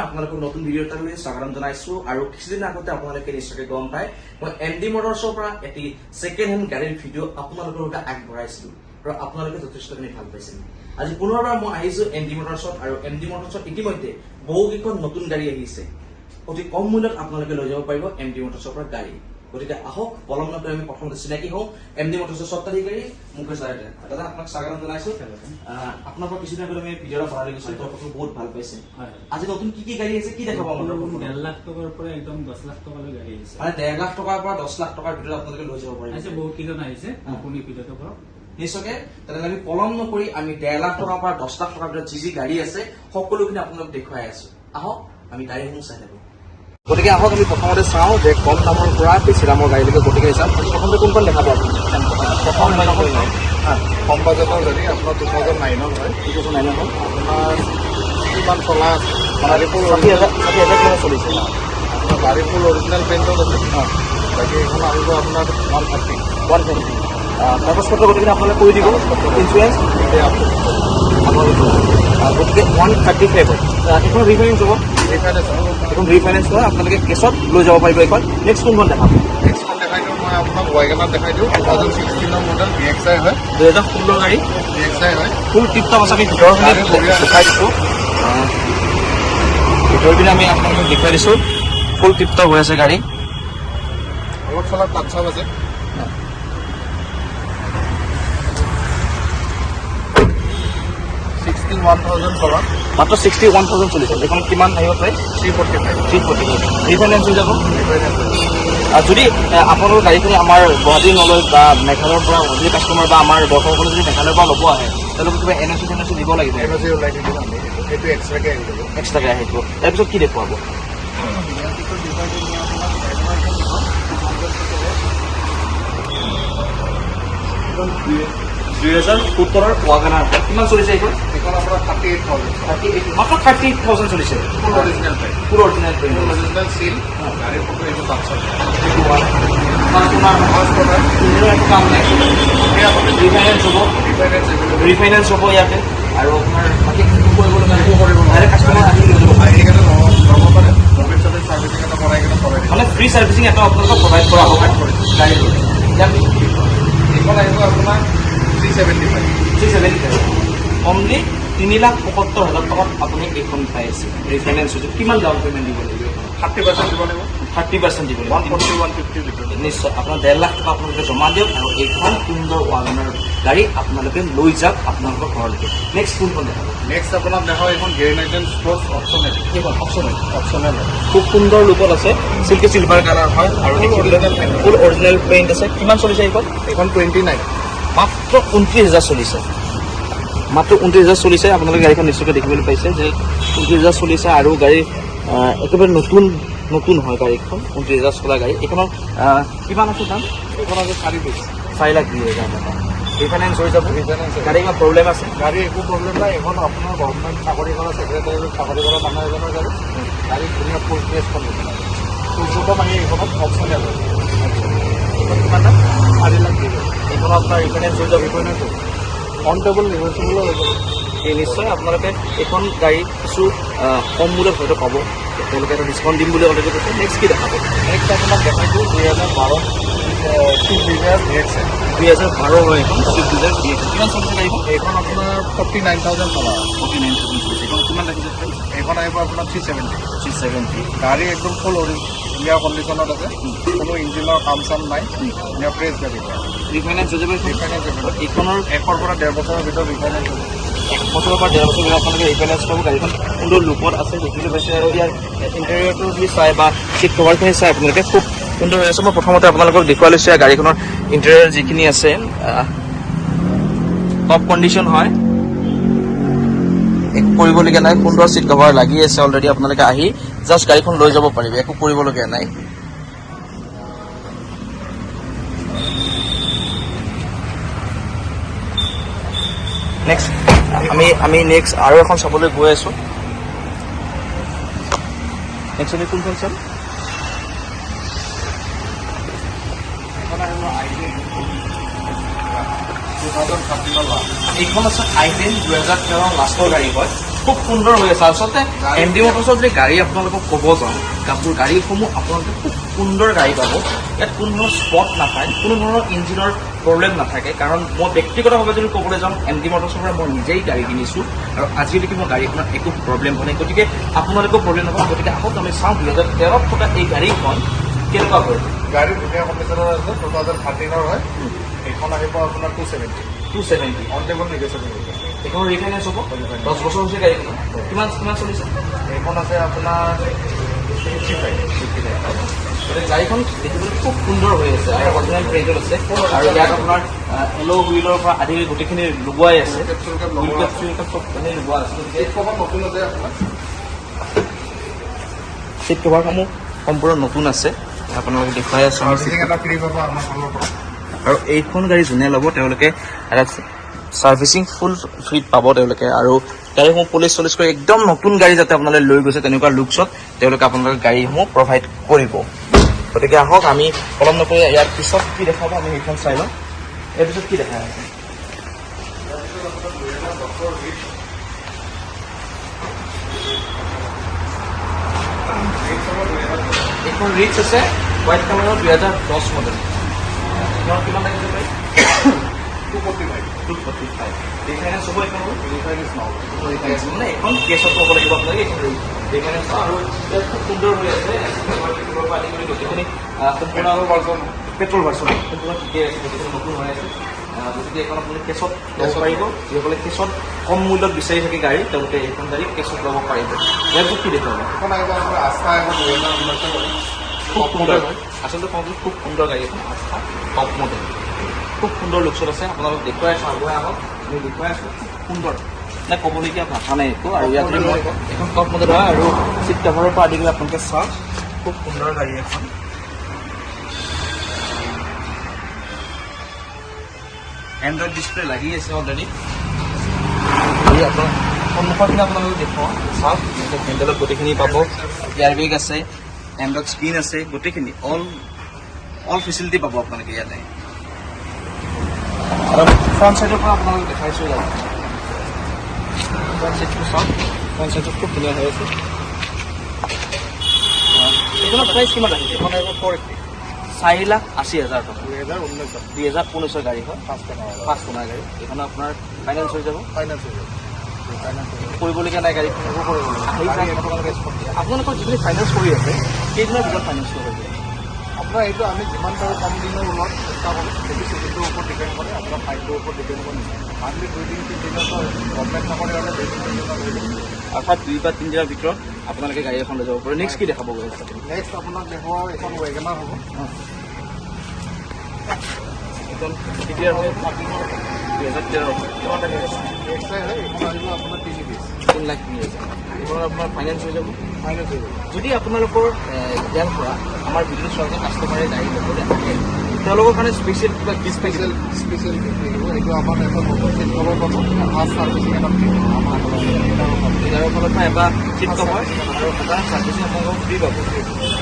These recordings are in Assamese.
আপোনালোকক নতুন ভিডিঅ' এটালৈ স্বাগতম জনাইছো। আৰু কিছুদিন আগতে আপোনালোকে নিশ্চয়কৈ গম পায়, মই এম ডি মটৰ্ছৰ পৰা এটি ছেকেণ্ড হেণ্ড গাড়ীৰ ভিডিঅ' আপোনালোকৰ বাবে আগবঢ়াইছিলো আৰু আপোনালোকে যথেষ্টখিনি ভাল পাইছিল। আজি পুনৰবাৰ মই আহিছো এম ডি মটৰ্ছত আৰু এম ডি মটৰ্ছত ইতিমধ্যে বহুকেইখন নতুন গাড়ী আহিছে। অতি কম মূল্যত আপোনালোকে লৈ যাব পাৰিব এম ডি মটৰ্ছৰ পৰা গাড়ী। গতিকে আহক, পলম নকৰি আমি প্ৰথমতে চিনাকি হওঁ এম ডি মটৰ্ছৰ স্বত্বাধিকাৰী মুকেশ ৰায়। দাদা, আপোনাক স্বাগতম জনাইছো। আপোনাৰ পৰা কিছুদিন আগতে আমি ভিডিঅ' এটা বনাই গৈছো, দৰ্শকে বহুত ভাল পাইছে। হয়। আজি নতুন কি কি গাড়ী আছে, কি দেখাব আমাৰ দৰ্শকসকলক? 1.5 লাখ টকাৰ পৰা একদম 10 লাখ টকালৈ গাড়ী আহিছে। মানে 1.5 লাখ টকাৰ পৰা 10 লাখ টকাৰ ভিতৰত আপোনালোকে লৈ যাব পাৰিব। আহিছে, বহুত কেইখন আহিছে। আপুনি ভিডিঅ'টো কৰক। নিশ্চয়কে। তেনেহ'লে আমি পলম নকৰি আমি 1.5 লাখ টকাৰ পৰা 10 লাখ টকাৰ ভিতৰত যি যি গাড়ী আছে, সকলোখিনি আপোনালোক দেখুৱাই আছো। আহক, আমি গাড়ীসমূহ চাই থাকো। গতিকে আহক, আমি প্ৰথমতে চাওঁ যে কম দামৰ পৰা বেছি দামৰ গাড়ীলৈকে গোটেইখিনি চাম। প্ৰথমতে কোনখন দেখাব আপুনি? প্ৰথম কম বাজেটৰ গাড়ী আপোনাৰ 2009ৰ হয়। 2009ৰ হ'ল। আপোনাৰ কিমান চলা আছে? গাড়ী ফুল 60,000 কিলোমিটাৰ চলিছে। আপোনাৰ গাড়ী ফুল অৰিজিনেল পেইণ্টত আছে। বাকী এইখন আহিব আপোনাৰ 130। 130। কাগজ পত্ৰ গোটেইখিনি আপোনালোকে কৰি দিব? ইঞ্চুৰেঞ্চ? এতিয়া আপোনালোকে। গতিকে 135ত এইখন ৰিফাইনেন্স হ'ব? ৰিফাইনেন্স। এইখন ৰিফাইনেন্স নহয়, আপোনালোকে কেছত লৈ যাব পাৰিব এইখন। নেক্সট কোনখন দেখাব? নেক্সটখন দেখাই দিওঁ মই আপোনাক, ৱাগেনাৰ দেখাই দিওঁ। 2016ৰ মডেল, VXI হয়। 2016 গাড়ী। VXI হয়। ফুল টিপ টপ আছে। আমি ভিতৰখিনি গাড়ী বঢ়িয়া। দেখাই দিছোঁ। ভিতৰ পিনে আমি আপোনালোকক দেখুৱাই দিছোঁ, ফুল টিপ টপ হৈ আছে গাড়ী। অলপ চলপ টাচ আপ আছে। 61,000 চলা। মাত্ৰ 61,000 চলিছে। এইখন কিমান আহিব প্ৰায়? 345। 345। ৰিফাইনেন্স হৈ যাব? ৰিফাইনেন্স। আৰু যদি আপোনালোকৰ গাড়ীখিনি আমাৰ গুৱাহাটী নলৈ বা মেঘালয়ৰ পৰা যদি কাষ্টমাৰ বা আমাৰ দৰ্শকসকলে যদি মেঘালয়ৰ পৰা ল'ব আহে, তেওঁলোকে কিবা এন অ' চি চেন অ' চি দিব লাগিব? এন অ' চি ওলাই দি দিম আমি, সেইটো এক্সট্ৰাকৈ আহি যাব। এক্সট্ৰাকৈ আহিব। তাৰপিছত কি দেখুৱাব? ইয়াৰ পিছত দেখুৱাই দিম মই আপোনাক ৱাগেনাৰখন দেখাম, 2017। 2017ৰ ৱাগানাৰ হয়। কিমান চলিছে এইখন? এইখন আপোনাৰ 38,000। 38, মাত্ৰ 38,000 চলিছে। ফুল অৰিজিনেল পেইণ্ট। ফুল অৰিজিনেল পেইণ্ট। ফুল অৰিজিনেল চিল, গাড়ীৰ ফটো, এইটো টাচ আপ। ফাৰ্ষ্ট ফাৰ্ষ্ট ইঞ্জিনৰ একো কাম নাই। ধুনীয়া কণ্ডিশ্যন। ৰিফাইনেন্স হ'ব? Refinance available. Refinance হ'ব ইয়াতে। আৰু আপোনাৰ বাকী একো কৰিব লগা একো কৰিব নালাগে। ডাইৰেক্ট কাষ্টমাৰ আহি লৈ যাব। আহি কেনে ল'ব পাৰে। মবিল চবিল চাৰ্ভিচিং এটা কৰাই কেনে চলাই দিব। মানে ফ্ৰী চাৰ্ভিচিং এটা আপোনালোকক প্ৰভাইড কৰা হ'ব গাড়ীটো। ইয়াৰ পিছত কি? এইখন আহিব আপোনাৰ 375। 375। অনলি 3,75,000 টকাত আপুনি এইখন পাই আছে। ৰিফাইনেন্স হৈছে। কিমান ডাউন পে'মেণ্ট দিব লাগিব এইখনত? 30% দিব লাগিব। 30% দিব ওৱান লাগিব। 40, 150ৰ ভিতৰত। নিশ্চয়। আপোনাৰ 1.5 লাখ টকা আপোনালোকে জমা দিয়ক আৰু এইখন সুন্দৰ ৱাগনাৰ গাড়ী আপোনালোকে লৈ যাওক আপোনালোকৰ ঘৰলৈকে। নেক্সট কোনখন দেখাব? নেক্সট আপোনাক দেখাওঁ এইখন গ্ৰেণ্ড আই টেন স্পৰ্টছ অপশ্যনেল। এইখন অপশ্যনেল। অপশ্যনেল হয়। খুব সুন্দৰ লুকত আছে। চিল্কি চিলভাৰ কালাৰ হয় আৰু Full original paint. ফুল অৰিজিনেল পেইণ্ট আছে। কিমান চলিছে এইখন? এইখন 29। মাত্ৰ 29,000 চলিছে। মাত্ৰ 29,000 চলিছে। আপোনালোকে গাড়ীখন নিশ্চয়কৈ দেখিবলৈ পাইছে যে 29,000 চলিছে আৰু গাড়ী একেবাৰে নতুন নতুন হয় গাড়ীখন। 29,000 চলা গাড়ী এইখনৰ কিমান আছে দাম? এইখন আছে 4.20। 4,20,000 টকা। ৰিফাইনেন্স হৈ যাব? ৰিফাইনেন্স। গাড়ী কিবা প্ৰব্লেম আছে? গাড়ী একো প্ৰব্লেম নাই। এইখন আপোনাৰ গভৰ্ণমেণ্ট চাকৰি কৰা, ছেক্ৰেটাৰীত চাকৰি কৰা মানুহ এজনৰ গাড়ী। গাড়ী ধুনীয়া, ফুল ফ্ৰেছ কণ্ডিশ্যন আছে। টুকুটো মানে এইখনত অপশ্যনেল হয়। এইখন কিমান দাম? 4,20,000। এইখনৰ আপোনাৰ ৰিফাইনেন্স হৈ যাব? ৰিফাইনেন্স হ'ব। অন টেবুল নিগচিয়েবলো হৈ যাব। এই নিশ্চয় আপোনালোকে এইখন গাড়ী কিছু কম মূল্যত হয়তো পাব। তেওঁলোকে এটা ডিছকাউণ্ট দিম বুলি অলৰেডি কৈছে। নেক্সট কি দেখাব? নেক্সট আপোনাক দেখাইছোঁ 2012 চুইফ্ট ডিজায়াৰ VXI। 2012 হয় এইখন চুইফ্ট ডিজায়াৰ VX। কিমান চলিছে গাড়ীখন? এইখন আপোনাৰ 49,000 চলা হয়। 49,000 চলিছে। এইখন কিমান ৰাখিছে প্ৰাইচ? এইখন আহিব আপোনাৰ 370। 370। গাড়ী একদম ফুল ধুনীয়া কণ্ডিশ্যনত আছে। কোনো ইঞ্জিনৰ কাম চাম নাই। ধুনীয়া ফ্ৰেছ গাড়ী হয়। ৰিফাইনেন্স হৈ যাব এইখন? ৰিফাইনেন্স। এইখনৰ 1ৰ পৰা 1.5 বছৰৰ ভিতৰত ৰিফাইনেন্স হ'ব। 1 বছৰৰ পৰা 1.5 বছৰৰ ভিতৰত আপোনালোকে ৰিফাইনেন্স পাব। গাড়ীখন সুন্দৰ লুকত আছে, দেখিবলৈ পাইছে। আৰু ইয়াৰ ইণ্টেৰিয়ৰটো যদি চাই বা চিট কভাৰখিনি চাই আপোনালোকে, খুব সুন্দৰ হৈ আছে। মই প্ৰথমতে আপোনালোকক দেখুৱাই লৈছোঁ ইয়াৰ গাড়ীখনৰ ইণ্টেৰিয়ৰ যিখিনি আছে, টপ কণ্ডিশ্যন হয়। একো কৰিবলগীয়া নাই। সুন্দৰ চিট কভাৰ লাগি আছে অলৰেডি। আপোনালোকে আহি জাষ্ট গাড়ীখন লৈ যাব পাৰিব, একো কৰিবলগীয়া নাই। নেক্সট আমি নেক্সট আৰু এখন চাবলৈ গৈ আছো। নেক্সট আমি কোনখন চাম? এইখন আহিব আই টেন, 2013ৰ লাষ্ট। এইখন আছে আই টেন, 2013 লাষ্টৰ গাড়ী হয়। খুব সুন্দৰ হৈ আছে। আচলতে এম ডি মটৰ্ছৰ যদি গাড়ী আপোনালোকক ক'ব যাওঁ, কাপোৰ গাড়ীসমূহ আপোনালোকে খুব সুন্দৰ গাড়ী পাব। ইয়াত কোনো ধৰণৰ স্পট নাপায়, কোনো ধৰণৰ ইঞ্জিনৰ প্ৰব্লেম নাথাকে। কাৰণ মই ব্যক্তিগতভাৱে যদি ক'বলৈ যাওঁ, এম ডি মটৰ্ছৰ পৰা মই নিজেই গাড়ী কিনিছোঁ আৰু আজিলৈকে মই গাড়ীখনত একো প্ৰব্লেম হোৱা নাই। গতিকে আপোনালোকেও প্ৰব্লেম নাপাব। গতিকে আহক, আমি চাওঁ 2013ত থকা এই গাড়ীখন কেনেকুৱা হৈ গাড়ী ধুনীয়া কণ্ডিশ্যনত আছে, 2013ৰ হয়। এইখন আহিব আপোনাৰ 270। 270। On table negotiable. এইখন ৰিফাইনেন্স হ'ব। Refinance। 10 বছৰ হৈছে গাড়ীখনৰ। কিমান কিমান চলিছে? এইখন আছে আপোনাৰ 55। গতিকে গাড়ীখন দেখিবলৈ খুব সুন্দৰ হৈ আছে আৰু অৰিজিনেল পেইণ্টত আছে আৰু ইয়াত আপোনাৰ এলয় হুইলৰ পৰা আদি কৰি গোটেইখিনি লগোৱাই আছে। Wheel cap চুল কেপ হুইল লগোৱা কেপ আছে। চুইল কেপ চবখিনি লগোৱা আছে। গতিকে চিট কভাৰ নতুন আছে আপোনাৰ। চিট কভাৰসমূহ সম্পূৰ্ণ নতুন আছে, আপোনালোকে দেখুৱাই আছোঁ আমি। চাৰ্ভিচিং এটা ফ্ৰী পাব আমাৰ ফালৰ পৰা। আৰু এইখন গাড়ী যোনে ল'ব, তেওঁলোকে এটা চাৰ্ভিচিং ফুল ফ্ৰীত পাব তেওঁলোকে। আৰু গাড়ীসমূহ পলিচ চলিচ কৰি একদম নতুন গাড়ী যাতে আপোনালোকে লৈ গৈছে, তেনেকুৱা লুকছত তেওঁলোকে আপোনালোকে গাড়ীসমূহ প্ৰভাইড কৰিব। গতিকে আহক, আমি পলম নকৰি ইয়াৰ পিছত কি দেখাব আমি সেইখন চাই লওঁ। ইয়াৰ পিছত কি দেখাই আছে? তাৰপিছত আপোনাৰ 2010ৰ ৰিটজ। ৰিটজ হ'ব 2010। এইখন ৰিটজ আছে, হোৱাইট কালাৰৰ, 2010 মডেল। এইখনত কিমান লাগিছে প্ৰাইচ? 245। 245। ৰিফাইনেন্স হ'ব এইখনো? ৰিফাইনেন্স নহ'ব। ৰিফাইনেন্স মানে এইখন কেছত ল'ব লাগিব আপোনালোকে। এইখন ৰিফাইনেন্স আৰু ইয়াত খুব সুন্দৰ হৈ আছে। পৰা আদি কৰি গোটেইখিনি সম্পূৰ্ণ পেট্ৰল ভাৰ্চন। পেট্ৰল ভাৰ্চন, সম্পূৰ্ণ ঠিকেই আছে, গোটেইখিনি নতুন হৈ আছে। গতিকে এইখন আপুনি কেছত ল'ব কেছত। পাৰিব। যিসকলে কেছত কম মূল্যত বিচাৰি থাকে গাড়ী, তেওঁলোকে এইখন গাড়ী কেছত ল'ব পাৰিব। ইয়াৰ পিছত কি দেখুৱাব? এখন আহিব আপোনাৰ আস্তা আহিব, 2019ৰ হয়। খুব টপ সুন্দৰ মডেল হয়। আচলতে কওঁ, খুব সুন্দৰ গাড়ী এখন আস্থা, টপ মডেল, খুব সুন্দৰ লুকছত আছে। আপোনালোক দেখুৱাই আছোঁ, আগুৱাই আহক, আমি দেখুৱাই আছোঁ। খুব সুন্দৰ, মানে ক'বলগীয়া ভাষা নাই একো। আৰু ইয়াত যদি মই এখন টপ মডেল হয় আৰু চিট কভাৰৰ পৰা আদি কৰি আপোনালোকে চাওক, খুব সুন্দৰ গাড়ী এখন। এণ্ড্ৰইড ডিছপ্লে লাগি আছে অলৰেডি। এই আপোনাৰ সন্মুখৰ পিনে আপোনালোকে দেখুৱাওঁ, চাওক, হেণ্ডেলত গোটেইখিনি পাব। এয়াৰ বেগ আছে, এণ্ড্ৰইড স্ক্ৰীণ আছে, গোটেইখিনি অল অল ফেচিলিটি পাব আপোনালোকে ইয়াতে। আৰু ফ্ৰণ্ট চাইডৰ পৰা আপোনালোকে দেখাইছোঁ ইয়াত। ফ্ৰণ্ট চাইডটো চাওক, ফ্ৰণ্ট চাইডটো খুব ধুনীয়া হৈ আছে। এইখনৰ প্ৰাইচ কিমান ৰাখিছে? এখন আহিব 480। 4,80,000 টকা। 2019ত। 2019ৰ গাড়ী হয়। ফাৰ্ষ্ট অনাৰ। ফাৰ্ষ্ট অনাৰ গাড়ী। এইখন আপোনাৰ ফাইনেন্স হৈ যাব? ফাইনেন্স হৈ যাব, ফাইনেন্স হৈ যাব। কৰিবলগীয়া নাই গাড়ীখন? একো কৰিব আহি লাগিব যাওক। আপোনালোকে কেছ। আপোনালোকৰ যিখিনি ফাইনেন্স কৰি আছে, কেইদিনৰ ভিতৰত ফাইনেন্স কৰিব? আপোনাৰ এইটো আমি যিমান পাৰোঁ কম দিনৰ ওলোৱাত চেষ্টা কৰোঁ। সেইটো চিভিলটোৰ ওপৰত ডিপেণ্ড কৰে, আপোনাৰ ফাইলটোৰ ওপৰত ডিপেণ্ড কৰে। হাৰ্ডলি 2 দিন 3 দিনত, গভমেণ্ট চাকৰি হ'লে 2 দিন 3 দিনত হৈ যাব। অৰ্থাৎ 2 বা 3 দিনৰ ভিতৰত আপোনালোকে গাড়ী এখন লৈ যাব পাৰিব। নেক্সট কি দেখাব গৈ আছে আপুনি? নেক্সট আপোনাক দেখুৱাওঁ, এইখন ৱেগনাৰ হ'ব। একদম কেতিয়াৰ হয়? 2013। কিমান টকা আছে? এক্স আই হয়। এইখন আহিব আপোনাৰ 3.20। 3,30,000। এইখনত আপোনাৰ ফাইনেন্স হৈ যাব? ফাইনেন্স হৈ যাব। যদি আপোনালোকৰ ইয়াৰ পৰা আমাৰ ভিডিঅ' চোৱা কাষ্টমাৰে গাড়ী ল'বলৈ আহে, তেওঁলোকৰ কাৰণে স্পেচিয়েল কিবা গিফ্ট? স্পেচিয়েল, স্পেচিয়েল গিফ্ট থাকিব। এইটো আমাৰ এটা নতুন চিট কভাৰ পাব, ফাৰ্ষ্ট চাৰ্ভিচিং এটা ফ্ৰী আমাৰ ডিলাৰৰ ফালৰ পৰা এটা চিট কভাৰ আৰু এটা চাৰ্ভিচিং আপোনালোকক ফ্ৰী পাব।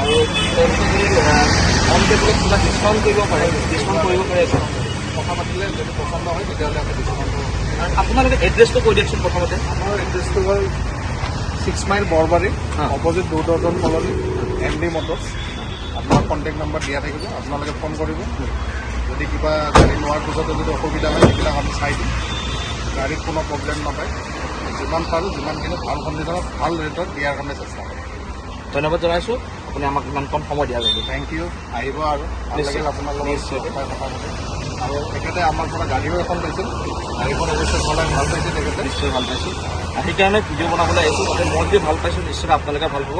আৰু তেওঁলোকে যদি অন টেবুলত কিবা ডিছকাউণ্ট কৰিব পাৰে, ডিছকাউণ্ট কৰিব পাৰে এইটো। কথা পাতিলে যদি পচন্দ হয়, তেতিয়াহ'লে আমি ডিছকাউণ্ট কৰোঁ। আৰু আপোনালোকে এড্ৰেছটো কৈ দিয়কচোন প্ৰথমতে। আমাৰ এড্ৰেছটো হ'ল 6 mile Borbari, opposite Doordarshan colony, M D Motors. আপোনাৰ কণ্টেক্ট নম্বৰ দিয়া থাকিব, আপোনালোকে ফোন কৰিব। যদি কিবা গাড়ী লোৱাৰ পিছতো যদি অসুবিধা হয়, সেইবিলাক আমি চাই দিম। গাড়ীত কোনো প্ৰব্লেম নাপায়। যিমান পাৰোঁ যিমানখিনি ভাল কণ্ডিশ্যনত, ভাল ৰেটত দিয়াৰ কাৰণে চেষ্টা কৰিম। ধন্যবাদ জনাইছোঁ, আপুনি আমাক ইমান কম সময় দিয়াৰ বাবে। Thank U, আহিব আৰু ভাল লাগিল আপোনাৰ লগত লগ পাই কথা পাতি। আৰু তেখেতে আমাৰ পৰা গাড়ীও এখন লৈছিল। গাড়ীখন অৱশ্যে চলাই ভাল পাইছে তেখেতে। নিশ্চয় ভাল পাইছোঁ। সেইকাৰণে ভিডিঅ' বনাবলৈ আহিছোঁ, যাতে মই যদি ভাল পাইছোঁ, নিশ্চয় আপোনালোকে ভাল পাব।